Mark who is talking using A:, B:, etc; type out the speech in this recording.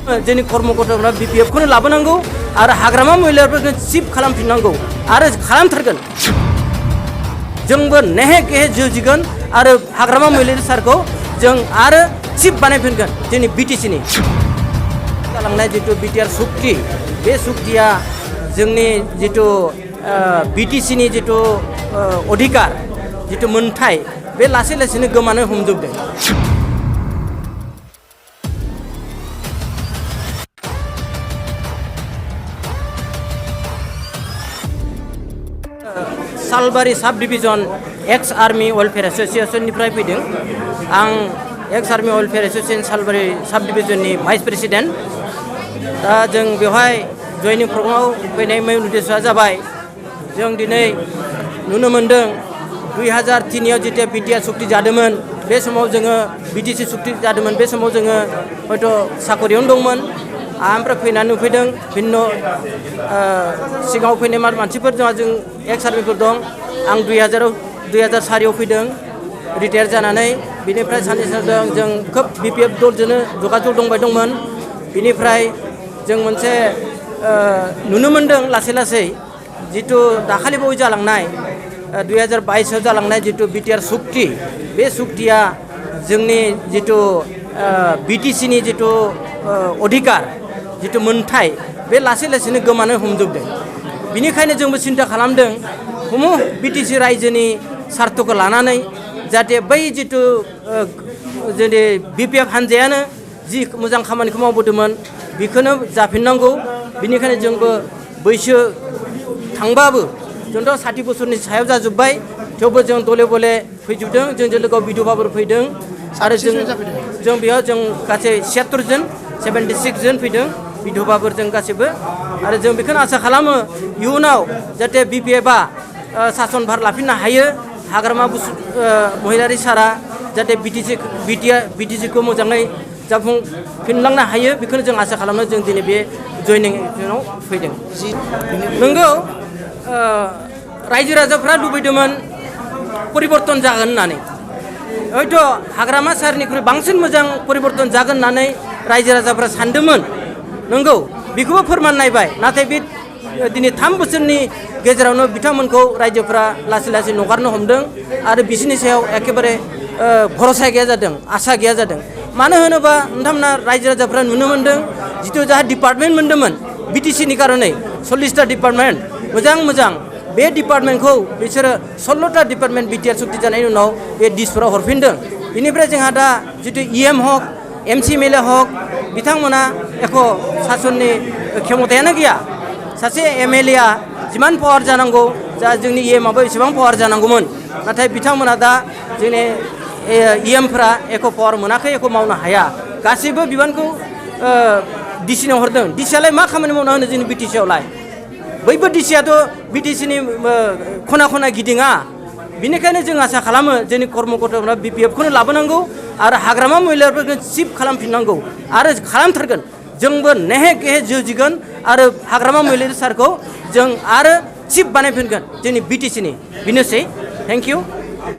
A: जोंनि कर्मकर्ताफोरा BPF खौनो लाबोनांगौ आरो हाग्रामा महिलाफोरखौ चिफ खालामफिननांगौ आरो खालामथारगोन। जोंबो नेहे गेहे जुजिगोन आरो हाग्रामा महिलारि सारखौ जों आरो चिफ बानायफिनगोन जोंनि BTC-नि। जालांनाय जितु BTR सुक्ति बे सुक्तिया जोंनि जितु BTC-नि जितु अधिकार जितु मोनथाय बे लासै लासैनो गोमानो हमजोबदों। सालबारि साब डिविजन एक्स आर्मी वेलफेयर एसोसिएशननिफ्राय फैदों। आं एक्स आर्मी वेलफेयर एसोसिएशन सालबारि साब डिविजननि भाइस प्रेसिडेन्ट। दा जों बेवहाय जयनिं प्रग्रामाव फैनाय मेन उद्देश्यआ जाबाय जों दिनै नुनो मोन्दों 2003आव जेथिया BTR सुक्ति जादोंमोन बे समाव जोङो BTC सुक्ति जादोंमोन बे समाव जोङो हयथ' साकरियावनो दंमोन। ओमफ्राय फैनानै नुफैदों भिन्न सिगाङाव फैनाय मानसिफोर जोंहा जों एक्स आर्मिफोर दं। आं 2004आव फैदों रिटायार जानानै। बिनिफ्राय सानसे सानदों जों खोब BPF दलजोंनो जगाजग दंबाय दंमोन। बिनिफ्राय जों मोनसे नुनो मोन्दों लासै लासै जितु दाखालि बावै जालांनाय 2022आव जालांनाय जितु BTR सुक्ति बे सुक्तिया जोंनि जितु BTC-नि जितु अधिकार जितु मोनथाय बे लासै लासैनो गोमानो हमजोबदों। बिनिखायनो जोंबो सिन्था खालामदों BTC रायजोनि सार्थखौ लानानै जाहाथे बै जितु जोंनि BPF हान्जायानो जि मोजां खामानिखौ मावबोदोंमोन बेखौनो जाफिननांगौ। बिनिखायनो जोंबो बैसो थांबाबो जोंथ' 60 बोसोरनि सायाव जाजोब्बाय थेवबो जों दले बले फैजोबदों। जोंजों लोगोआव बिधबाफोर फैदों आरो जों बेयाव जों गासै 76 जन 76 जन फैदों बिधबाफोरजों गासैबो। आरो जों बेखौनो आसा खालामो इयुनाव जाहाथे BPF-आ सासन भार लाफिननो हायो। हाग्रामा महिलारि सारा जाहाथे BTC-खौ मोजाङै जाफुंफिनलांनो हायो बेखौनो जों आसा खालामो। जों दिनै बे जयनिंआव फैदों। नंगौ रायजो राजाफ्रा लुबैदोंमोन परिबर्तन जागोन होननानै। हयथ' हाग्रामा सारनिख्रुइ बांसिन मोजां परिबर्तन जागोन होननानै रायजो राजाफ्रा सानदोंमोन। नंगौ बेखौबो फोरमान नायबाय। नाथाय बे दिनै 3 बोसोरनि गेजेरावनो बिथांमोनखौ रायजोफ्रा लासै लासै नगारनो हमदों आरो बिसोरनि सायाव एखेबारे भरसा गैया जादों, आसा गैया जादों। मानो होनोबा नोंथांमोना रायजो राजाफ्रा नुनो मोन्दों जितु जाहा डिपार्टमेन्ट मोन्दोंमोन BTC-नि कारनै 40टा डिपार्टमेन्ट मोजां बे डिपार्टमेन्टखौ बिसोरो 16टा डिपार्टमेन्ट BTR सुक्ति जानायनि उनाव बे दिसपुराव हरफिनदों। बेनिफ्राय जोंहा दा जितु EM हक MC MLA हक बिथांमोना एख' सासननि क्षमतायानो गैया। सासे MLA-आ जिमान पावार जानांगौ जा जोंनि EM-आबो एसेबां पावार जानांगौमोन। नाथाय बिथांमोना दा जोंनि EM-फोरा एख' पावार मोनाखै, एख' मावनो हाया। गासैबो बिबानखौ DC-नाव हरदों। DC-आलाय मा खामानि मावना होनो जोंनि BTC-आवलाय? बैबो DC-आथ' BTC-नि खना खना गिदिङा। बिनिखायनो जों आसा खालामो जोंनि कर्मकर्ताफोरा BPF-खौनो लाबोनांगौ आरो हाग्रामा महिलाफोरखौ चिफ खालामफिननांगौ आरो खालामथारगोन। जोंबो नेहे गेहे जुजिगोन आरो हाग्रामा महिलारि सारखौ जों आरो चिफ बानायफिनगोन जोंनि BTC-नि। बेनोसै। Thank you.